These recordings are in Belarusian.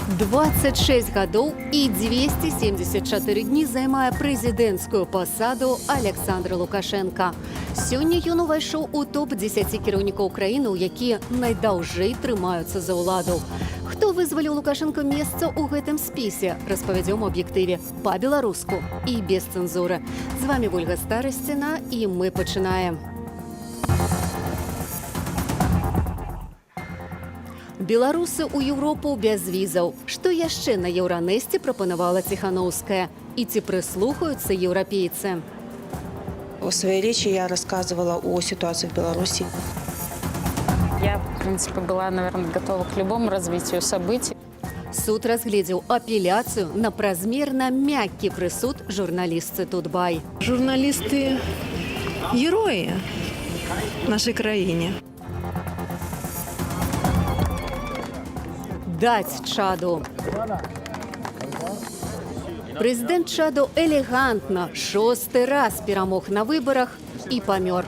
26 гадоў і 274 дні займае прэзідэнцкую пасаду Аляксандра Лукашэнка. Сёння ён увайшоў у топ-10 кіраўнікоў краінаў, якія найдаўжэй трымаюцца за ўладу. Хто вызваліў Лукашэнку месца ў гэтым спісе, распавядзём у аб'ектыве па-беларуску і без цэнзуры. З вамі Вольга Старасціна, і мы пачынаем. Беларусы ў Еўропу без візаў. Што яшчэ на Еўранесце прапанавала Ціханоўская? І ці прыслухаюцца еўрапейцы? В своей речи я рассказывала о ситуации в Беларуси. Я, в принципе, была, наверное, готова к любому развитию событий. Суд разгледзеў апеляцыю на празмерна мяккі прысуд журналістцы Тутбай. Журналісты — героі нашай краіне. Даць чаду. Прэзідэнт Чаду элегантна шосты раз перамог на выбарах і памёр.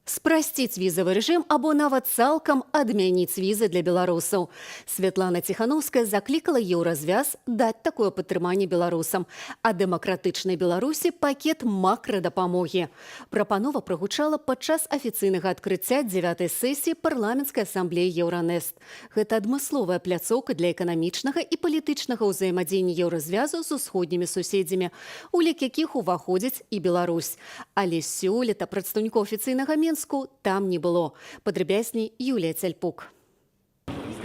Спрасціць візавы рэжым або нават цалкам адмяніць візы для беларусаў. Святлана Ціханоўская заклікала Еўразвяз даць такое падтрыманне беларусам, а дэмакратычнай Беларусі пакет макрадапамогі. Прапанова прагучала падчас афіцыйнага адкрыцця 9 сесіі парламенцкай асамблеі Еўранест. Гэта адмысловая пляцоўка для эканамічнага і палітычнага ўзаемадзеяння Еўразвязу з усходнімі суседзямі, у лік якіх уваходзіць і Беларусь. Але сёлета прадстаўнікоў афіцыйнага Менску там не было. Падрабязней Юлія Цяльпук.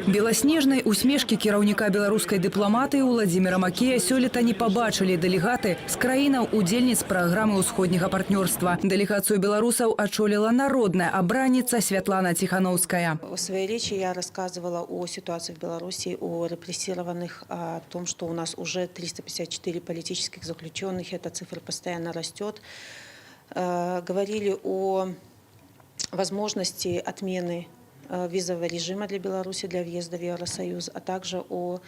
Беласнежнай усмешкі кіраўніка беларускай дыпламатыі Уладзіміра Макея сёлета не пабачылі дэлегаты з краінаў удзельніц праграмы ўсходняга партнёрства. Дэлегацыю беларусаў ачоліла народная абраніца Святлана Ціханоўская. В своей речи я рассказывала о ситуации в Беларуси, о репрессированных, о том, что у нас уже 354 политических заключенных, эта цифра постоянно растет. Говорили о возможности отмены визового режима для Беларуси для въезда в Евросоюз, а также о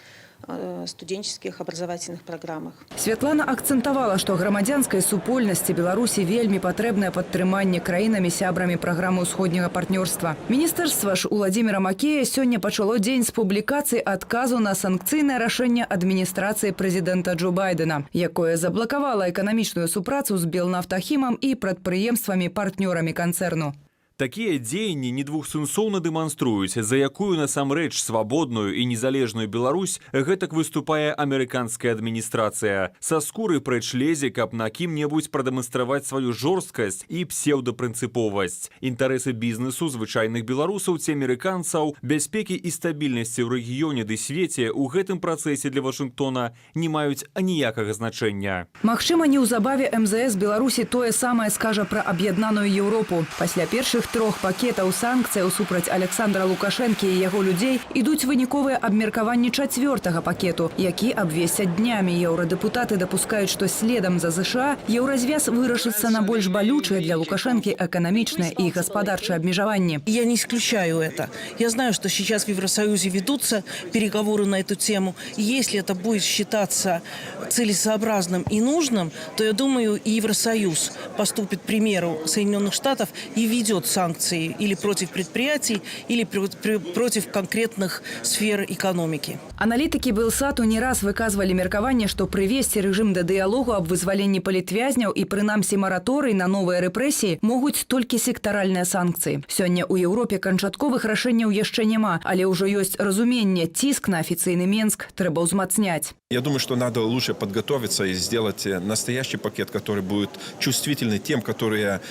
студенческих образовательных программах. Святлана акцэнтавала, што грамадзянскай супольнасці Беларусі вельмі патрэбнае падтрыманне краінамі сябрамі праграмы ўсходняга партнёрства. Міністэрства ж Уладзіміра Макея сёння пачало дзень з публікацыі адказу на санкцыйнае рашэнне адміністрацыі прэзідэнта Джо Байдена, якое заблакавала эканамічную супрацу з Белнафтахімам і прадпрыемствамі-партнёрамі канцэрну. Такія дзеянні недвухсэнсоўна дэманструюць, за якую насамрэч свабодную і незалежную Беларусь гэтак выступае амерыканская адміністрацыя. Са скуры прэч лезе, каб на кім-небудзь прадэманстраваць сваю жорсткасць і псеўдапрынцыповасць. Інтарэсы бізнесу звычайных беларусаў ці амерыканцаў, бяспекі і стабільнасці ў рэгіёне ды свеце ў гэтым працэсе для Вашынгтона не маюць аніякага значэння. Магчыма, неўзабаве МЗС Беларусі тое самае скажа пра аб'яднаную Еўропу. Пасля першых трох пакетаў санкцыяў супраць Аляксандра Лукашэнкі і яго людзей ідуць выніковыя абмеркаванні чацвёртага пакету, які абвесцяць днямі. Еўрадэпутаты дапускаюць, што следам за ЗША Еўразвяз вырашыцца на больш балючыя для Лукашэнкі эканамічныя і гаспадарчыя абмежаванні. Я не исключаю это. Я знаю, что сейчас в Евросоюзе ведутся переговоры на эту тему. И если это будет считаться целесообразным и нужным, то, я думаю, и Евросоюз поступит примеру Соединенных Штатов и введет санкции или против предприятий, или против конкретных сфер экономики. Аналітыкі Белсату не раз выказвалі меркаванне, што прывесці рэжым да дыялогу аб вызваленні палітвязняў і прынамсі мараторый на новыя рэпрэсіі могуць толькі сектаральныя санкцыі. Сёння ў Еўропе канчатковых рашэнняў яшчэ няма, але ўжо ёсць разуменне: ціск на афіцыйны Менск трэба ўзмацняць. Я думаю, что надо лучше подготовиться и сделать настоящий пакет, который будет чувствительный тем, которые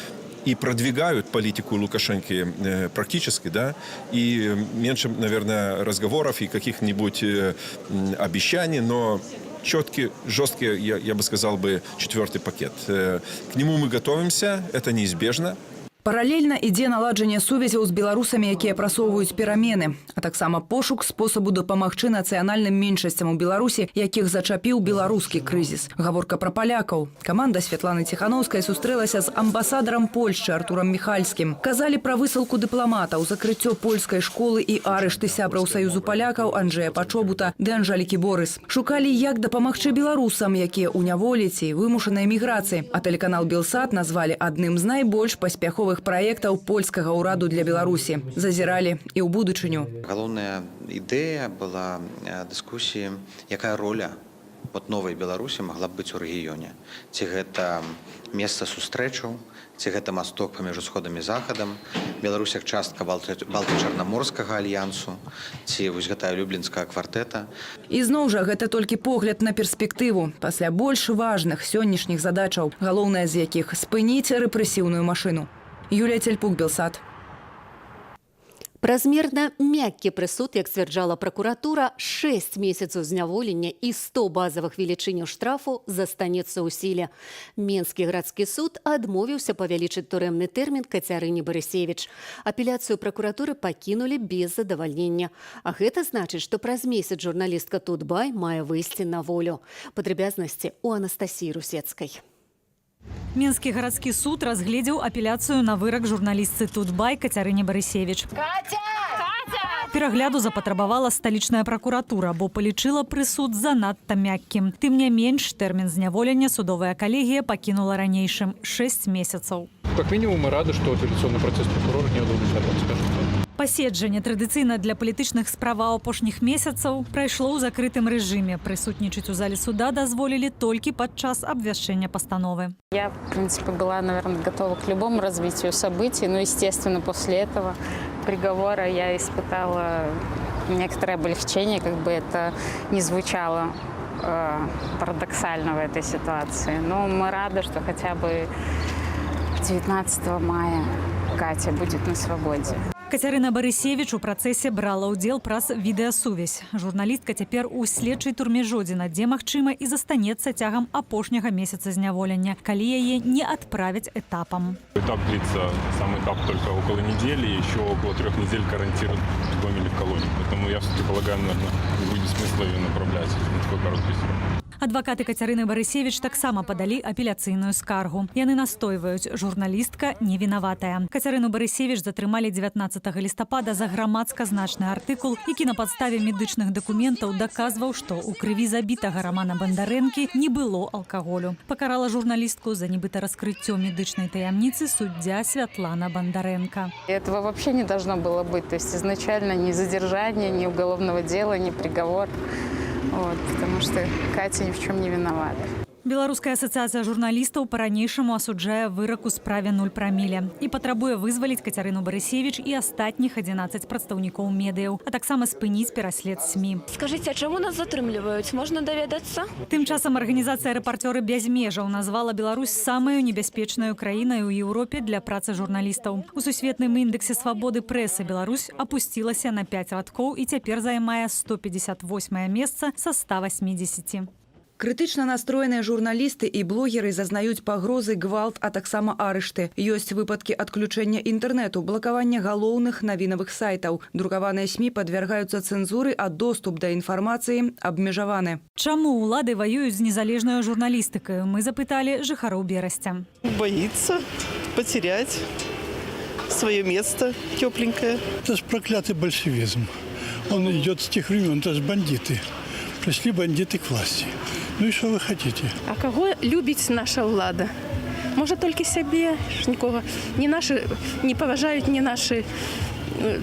и продвигают политику Лукашенко практически, да, и меньше, наверное, разговоров и каких-нибудь обещаний, но четкий, жесткий, я бы сказал бы, четвертый пакет. К нему мы готовимся, это неизбежно. Паралельна ідзе наладжанне сувязяў з беларусамі, якія прасоўваюць перамены, а таксама пошук спосабу дапамагчы нацыянальным меншасцям у Беларусі, якіх зачапіў беларускі крызіс. Гаворка пра палякаў. Каманда Святланы Ціханоўскай сустрэлася з амбасадарам Польшчы Артурам Міхальскім. Казалі пра высылку дыпламатаў, закрыццё польскай школы і арышты сябраў Саюзу палякаў Анджея Пачобута ды Анжалікі Борыс. Шукалі, як дапамагчы беларусам, якія ў няволі ці вымушанай эміграцыі. А тэлеканал Белсат назвалі адным з найбольш паспяховых новых праектаў польскага ўраду для Беларусі. Зазіралі і ў будучыню. Галоўная ідэя была дыскусіі, якая роля вот новай Беларусі магла б быць у рэгіёне. Ці гэта месца сустрэчаў, ці гэта масток паміж усходам і захадам, Беларусь як частка Балта-Чарнаморскага альянсу, ці вось гэтая Люблінская квартэта. Ізноў жа гэта толькі погляд на перспектыву пасля больш важных сённяшніх задачаў, галоўная з якіх — спыніць рэпрэсіўную машыну. Юлія Цельпук, Белсат. Празмерна мяккі прысуд, як сцвярджала пракуратура, 6 месяцаў зняволення і 100 базавых велічыняў штрафу, застанецца ў сіле. Менскі гарадскі суд адмовіўся павялічыць турэмны тэрмін Кацярыне Барысевіч. Апеляцыю пракуратуры пакінулі без задавальнення. А гэта значыць, што праз месяц журналістка Тутбай мае выйсці на волю. Падрабязнасці ў Анастасіі Русецкай. Менскі гарадскі суд разгледзеў апеляцыю на вырак журналістцы Тутбай Кацярыне Барысевіч. Перагляду запатрабавала сталічная пракуратура, бо палічыла прысуд занадта мяккім. Тым не менш, тэрмін зняволення судовая калегія пакінула ранейшым — 6 месяцаў. Как минимум мы рады, что апелляционный протест прокурора не удовлетворен, скажем так. Паседжанне, традыцыйна для палітычных справаў апошніх месяцаў, прайшло ў закрытым рэжыме. Прысутнічаць у зале суда дазволілі толькі падчас абвяшчэння пастановы. Я, в принципе, была, наверное, готова к любому развитию событий, но, естественно, после этого приговора я испытала некоторое облегчение, как бы это ни звучало парадоксально в этой ситуации. Но мы рады, что хотя бы 19 мая Катя будет на свободе. Кацярына Барысевіч у працэсе брала ўдзел праз відэасувязь. Журналістка цяпер у следчай турме Жодзіна, дзе, магчыма, і застанецца цягам апошняга месяца зняволення, калі яе не адправяць этапам. Этап длится, сам этап только около недели, еще около 3 недель карантин в доме или в колонии. Поэтому я все-таки полагаю, наверное, не будет смысла ее направлять на такой короткий срок. Адвакаты Кацярыны Барысевіч таксама падалі апеляцыйную скаргу. Яны настойваюць: журналістка не вінаватая. Кацярыну Барысевіч затрымалі 19 лістапада за грамадска значны артыкул, які на падставе медычных дакументаў даказваў, што ў крыві забітага Рамана Бандарэнкі не было алкаголю. Пакарала журналістку за нібыта раскрыццё медычнай таямніцы суддзя Святлана Бандарэнка. Этого вообще не должно было быть. То есть изначально ни задержания, ни уголовного дела, ни приговор. Вот, потому что Катя ни в чем не виновата. Беларуская асацыяцыя журналістаў па-ранейшаму асуджае вырак у справе 0 праміле і патрабуе вызваліць Кацярыну Барысевіч і астатніх 11 прадстаўнікоў медыяў, а таксама спыніць пераслед СМІ. Скажыце, а чаму нас затрымліваюць? Можна даведацца? Тым часам арганізацыя «Рэпарцёры без межаў» назвала Беларусь самаю небяспечнаю краінай у Еўропе для працы журналістаў. У сусветным індэксе свабоды прэсы Беларусь апусцілася на 5 радкоў і цяпер займае 158 месца са 180. Крытычна настроеныя журналісты і блогеры зазнаюць пагрозы, гвалт, а таксама арышты. Ёсць выпадкі адключэння інтэрнэту, блакавання галоўных навінавых сайтаў. Друкаваныя СМІ падвяргаюцца цэнзуры, а доступ да інфармацыі абмежаваны. Чаму ўлады ваююць з незалежнаю журналістыкаю? Мы запыталі жыхароў Берасця. Боится потерять свое место тепленькое. Это ж проклятый большевизм. Он идет с тех времен, это же бандиты. Пришли бандиты к власти. Ну и что вы хотите? А каго любіць наша ўлада? Можа, толькі сябе, ж нікога не нашы не паважаюць, ні нашы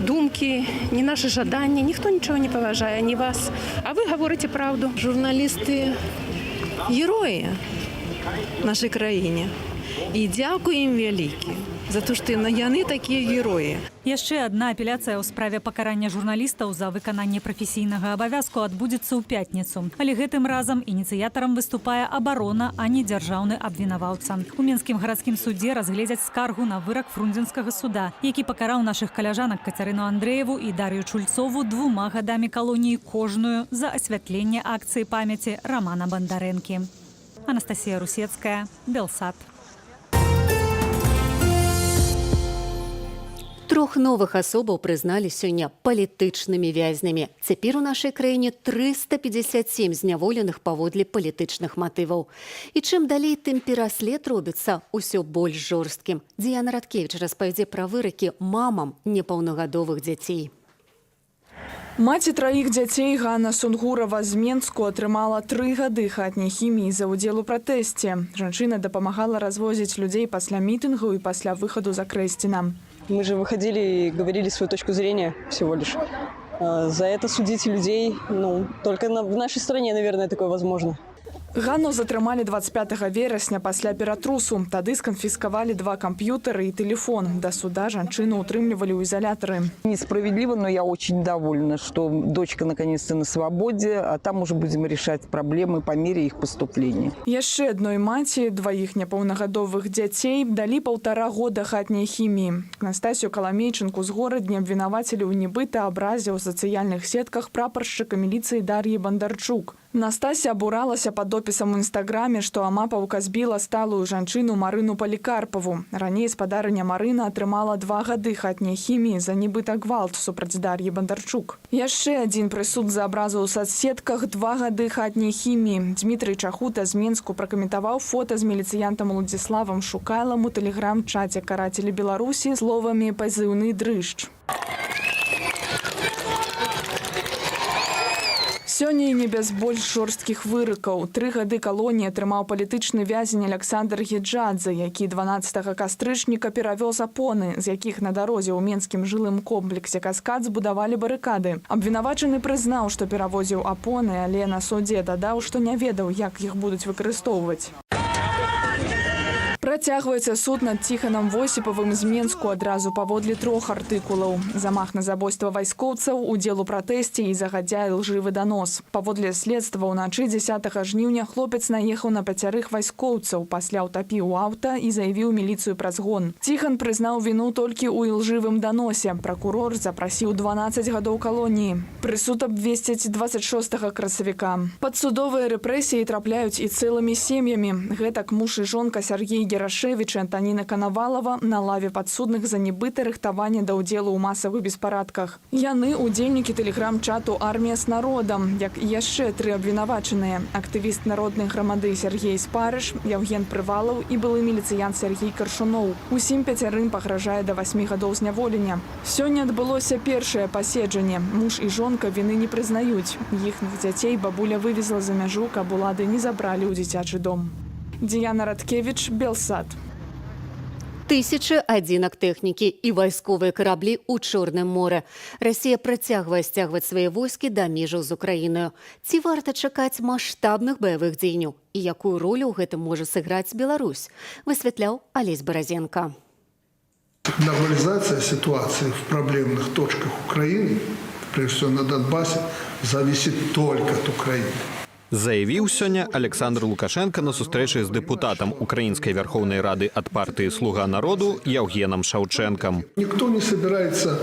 думкі, ні нашы жаданні, ніхто нічого не паважае, ні вас. А вы гаворыце праўду. Журналісты — героі нашай краіне. І дзякуй ім вялікі за то, што яны такія героі. Яшчэ адна апеляцыя ў справе пакарання журналістаў за выкананне прафесійнага абавязку адбудзецца ў пятніцу. Але гэтым разам ініцыятарам выступае абарона, а не дзяржаўны абвінаваўца. У Менскім гарадскім судзе разгледзяць скаргу на вырак Фрунзенскага суда, які пакараў нашых каляжанак Кацярыну Андрэеву і Дар'ю Чульцову 2 гадамі калоніі кожную за асвятленне акцыі памяці Рамана Бандарэнкі. Анастасія Русецкая, Белсат. Трох новых асобаў прызналі сёння палітычнымі вязнямі. Цяпер у нашай краіне 357 зняволеных паводле палітычных матываў. І чым далей, тым пераслед робіцца ўсё больш жорсткім. Діяна Радкевіч распавядзе пра выракі мамам непаўнагадовых дзяцей. Маці траіх дзяцей Ганна Сунгурава з Менску атрымала 3 гады хатняй хіміі за ўдзел у пратэсце. Жанчына дапамагала развозіць людзей пасля мітынгу і пасля выхаду з Акрэсціна. Мы же выходили и говорили свою точку зрения всего лишь. За это судить людей, ну, только в нашей стране, наверное, такое возможно. Ганну затрымалі 25 верасня пасля ператрусу. Тады сканфіскавалі два камп'ютары і тэлефон. Да суда жанчыну ўтрымлівалі ў ізалятары. Несправедливо, но я очень довольна, что дочка наконец-то на свободе, а там уже будем решать проблемы по мере их поступления. Яшчэ адной маці дваіх няпаўнагадовых дзяцей далі 1,5 года хатняй хіміі. Настасію Каламейчынку з Горадні абвінавацілі ў нібыта абразе ў сацыяльных сетках прапаршчыка міліцыі Дар'і Бандарчук. Настася абуралася пад допісам у інстаграме, што амапаўка збіла сталую жанчыну Марыну Палікарпаву. Раней спадарыня Марына атрымала 2 гады хатняй хіміі за нібыта гвалт супраць Дар'і Бандарчук. Яшчэ адзін прысуд за абразу ў сацсетках — 2 гады хатняй хіміі. Дзмітрый Чахута з Менску пракаментаваў фота з міліцыянтам Уладзіславам Шукайлам у тэлеграм-чаце «Карацелі Беларусі» словамі «пазыўны Дрышч». Сёння і не без больш жорсткіх выракаў. 3 гады калоніі атрымаў палітычны вязень Аляксандр Геджадзе, які 12 кастрычніка перавёз апоны, з якіх на дарозе ў менскім жылым комплексе «Каскад» збудавалі барыкады. Абвінавачаны прызнаў, што перавозіў апоны, але на судзе дадаў, што не ведаў, як іх будуць выкарыстоўваць. Працягваецца суд над Ціханам Восіпавым з Менску адразу паводле трох артыкулаў: замах на забойства вайскоўцаў, удзел у пратэсце і загадзя ілжывы данос. Паводле следства, ўначы 10 жніўня хлопец наехаў на пяцярых вайскоўцаў, пасля ўтапіў аўта і заявіў міліцыю пра згон. Ціхан прызнаў віну толькі ў ілжывым даносе. Пракурор запрасіў 12 гадоў калоніі. Прысуд абвесцяць 26 красавіка. Пад судовыя рэпрэсіі трапляюць і цэлымі сем'ямі. Гэтак муж і жонка Сяргей Герашэвіч і Антаніна Канавалава на лаве падсудных за нібыта рыхтаванне да ўдзелу ў масавых беспарадках. Яны удзельнікі тэлеграм-чату «Армія с народам», як і яшчэ тры абвінавачаныя: актывіст Народнай грамады Сяргей Спарыш, Яўген Прывалаў і былы міліцыянт Сяргей Каршуноў. Усім пяцярым пагражае да 8 гадоў зняволення. Сёння адбылося першае паседжанне. Муж і жонка віны не прызнаюць. Іхных дзяцей бабуля вывезла за мяжу, каб улады не забралі ў дзіцячы дом. Дыяна Радкевіч, Белсат. Тысячы адзінак тэхнікі і вайсковыя караблі ў Чорным моры. Расія працягвае сцягваць свае войскі да межаў з Украінаю. Ці варта чакаць маштабных баявых дзеянняў і якую ролю ў гэтым можа сыграць Беларусь? Высвятляў Алесь Баразенка. Нормализация ситуации в проблемных точках Украины, прежде всего на Донбассе, зависит только от Украины. Заявіў сёння Аляксандр Лукашэнка на сустрэчы з дэпутатам Украінскай вярхоўнай рады ад партыі «Слуга народу» Яўгенам Шаўчэнкам. Никто не собирается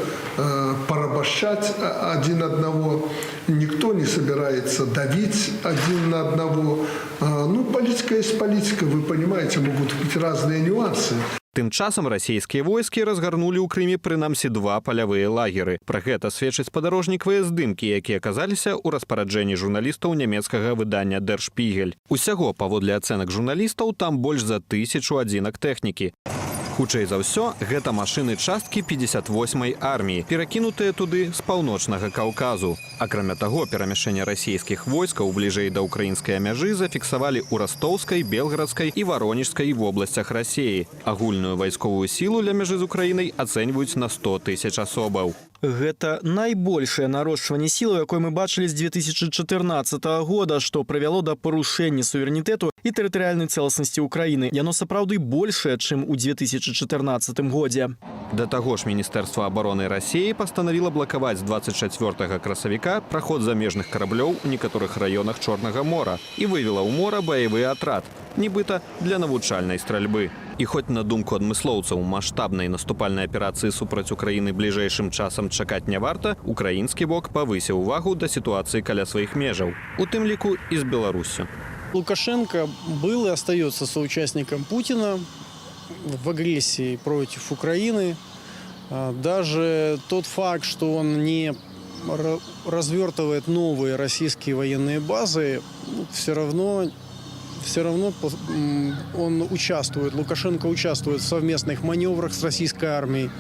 порабощать один одного, никто не собирается давить один на одного. Ну, политика есть политика, вы понимаете, могут быть разные нюансы. Тым часам расійскія войскі разгарнулі ў Крыме прынамсі два палявыя лагеры. Пра гэта сведчаць спадарожнікавыя здымкі, якія аказаліся ў распараджэнні журналістаў нямецкага выдання «Дэр Шпігель». Усяго, паводле ацэнак журналістаў, там больш за 1000 адзінак тэхнікі. Хутчэй за ўсё, гэта машыны часткі 58-й арміі, перакінутыя туды з Паўночнага Каўказу. Акрамя таго, перамяшчэнне расійскіх войскаў бліжэй да украінскай мяжы зафіксавалі ў Растоўскай, Белгарадскай і Варонежскай вобласцях Расеі. Агульную вайсковую сілу ля мяжы з Украінай ацэньваюць на 100 тысяч асобаў. Гэта найбольшае нарошчванне сілаў, якое мы бачылі з 2014 года, што прывяло да парушэння суверэнітэту і тэрытарыяльнай цэласнасці Украіны. Яно сапраўды большае, чым у 2014 годзе. Да таго ж, Міністэрства абароны Расеі пастанавіла блакаваць з 24 красавіка праход замежных караблёў у некаторых раёнах Чорнага мора і вывела ў мора баявы атрад, нібыта для навучальнай стральбы. І хоць, на думку адмыслоўцаў, маштабнай наступальнай аперацыі супраць Украіны бліжэйшым часам чакаць не варта, украінскі бок павысіў увагу да сітуацыі каля сваіх межаў, у тым ліку і з Беларуссю. Лукашенко был и остается соучастником Путина в агрессии против Украины. Даже тот факт, что он не развертывает новые российские военные базы, все равно он участвует, Лукашенко участвует в совместных маневрах с российской армией,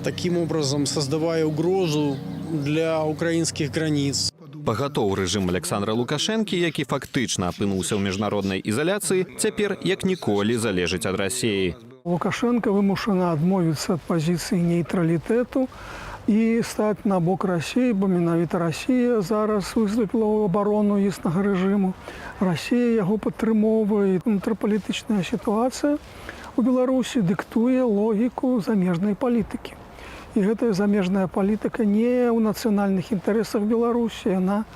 таким образом создавая угрозу для украинских границ. Пагатоў рэжым Аляксандра Лукашэнкі, які фактычна апынуўся ў міжнароднай ізаляцыі, цяпер як ніколі залежыць ад Расеі. Лукашэнка вымушаны адмовіцца ад пазіцыі нейтралітэту і стаць на бок Расіі, бо менавіта Расія зараз выступіла ў абарону існага рэжыму. Расія яго падтрымоўвае. Унутрыпалітычная сітуацыя у Беларусі дыктуе логіку замежнай палітыкі. І гэтая замежная палітыка не ў нацыянальных інтарэсах Беларусі, яна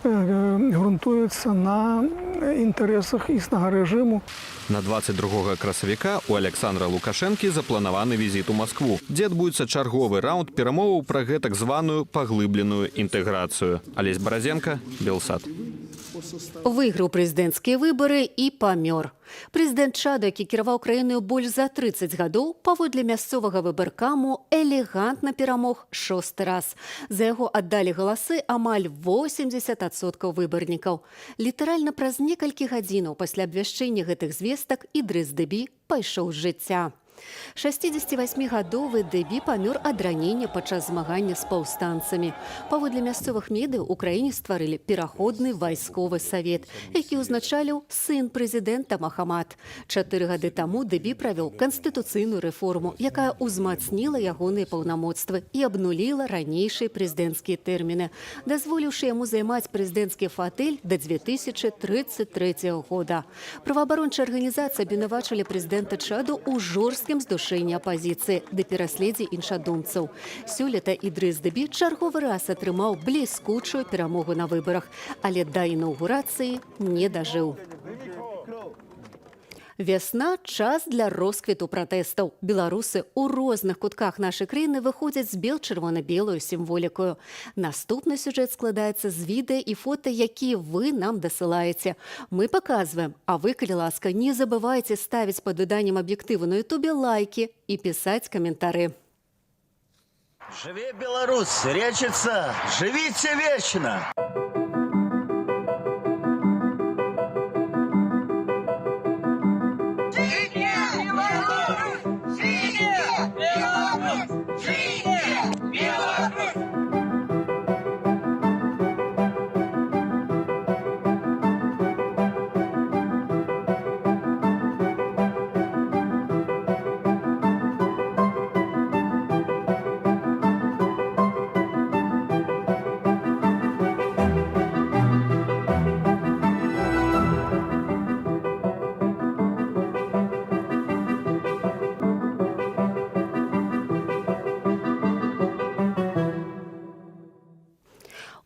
грунтуецца на інтарэсах існага рэжыму. На 22 красавіка у Аляксандра Лукашэнкі запланаваны візіт у Маскву, дзе адбудзецца чарговы раунд перамоваў пра гэтак званую паглыбленую інтэграцыю. Алесь Баразенка, Белсат. Выйграў прэзідэнцкія выбары і памёр. Прэзідэнт Чаду, які кіраваў краінаю больш за 30 гадоў, паводле мясцовага выбаркаму элегантна перамог шосты раз. За яго аддалі галасы амаль 80% выбарнікаў. Літаральна праз некалькі гадзінаў пасля абвяшчэння гэтых звестак Ідрыс Дэбі пайшоў з жыцця. 68-гадовы Дэбі памёр ад ранення падчас змагання з паўстанцамі. Паводле мясцовых медыяў, у краіне стварылі пераходны вайсковы савет, які ўзначаліў сын прэзідэнта Махамат. 4 гады таму Дэбі правёў канстытуцыйную рэформу, якая ўзмацніла ягоныя паўнамоцтвы і абнуліла ранейшыя прэзідэнцкія тэрміны, дазволіўшы яму займаць прэзідэнцкі фатэль да 2033 года. Праваабарончыя арганізацыі абвінавачвалі прэзідэнта Чаду ў жорсткім здушэнні апазіцыі ды пераследзе іншадумцаў. Сёлета Ідрыс Дэбі чарговы раз атрымаў бліскучую перамогу на выбарах, але да інаўгурацыі не дажыў. Вясна — час для росквіту пратэстаў. Беларусы ў розных кутках нашай краіны выходзяць з бел-чырвона-белую сімволікаю. Наступны сюжэт складаецца з відэа і фота, якія вы нам дасылаеце. Мы паказваем, а вы, калі ласка, не забывайце ставіць пад выданнем «Аб'ектыву» на Ютубе лайкі і пісаць каментары. Жыве Беларусь, Рэчыца, жывіце вечна!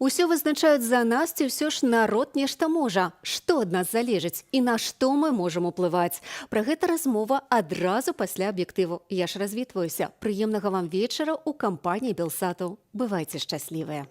Усё вызначаюць за нас ці ўсё ж народ нешта можа? Што ад нас залежыць і на што мы можам уплываць? Пра гэта размова адразу пасля «Аб'ектыву». Я ж развітваюся. Прыемнага вам вечара ў кампаніі Белсату. Бывайце шчаслівыя.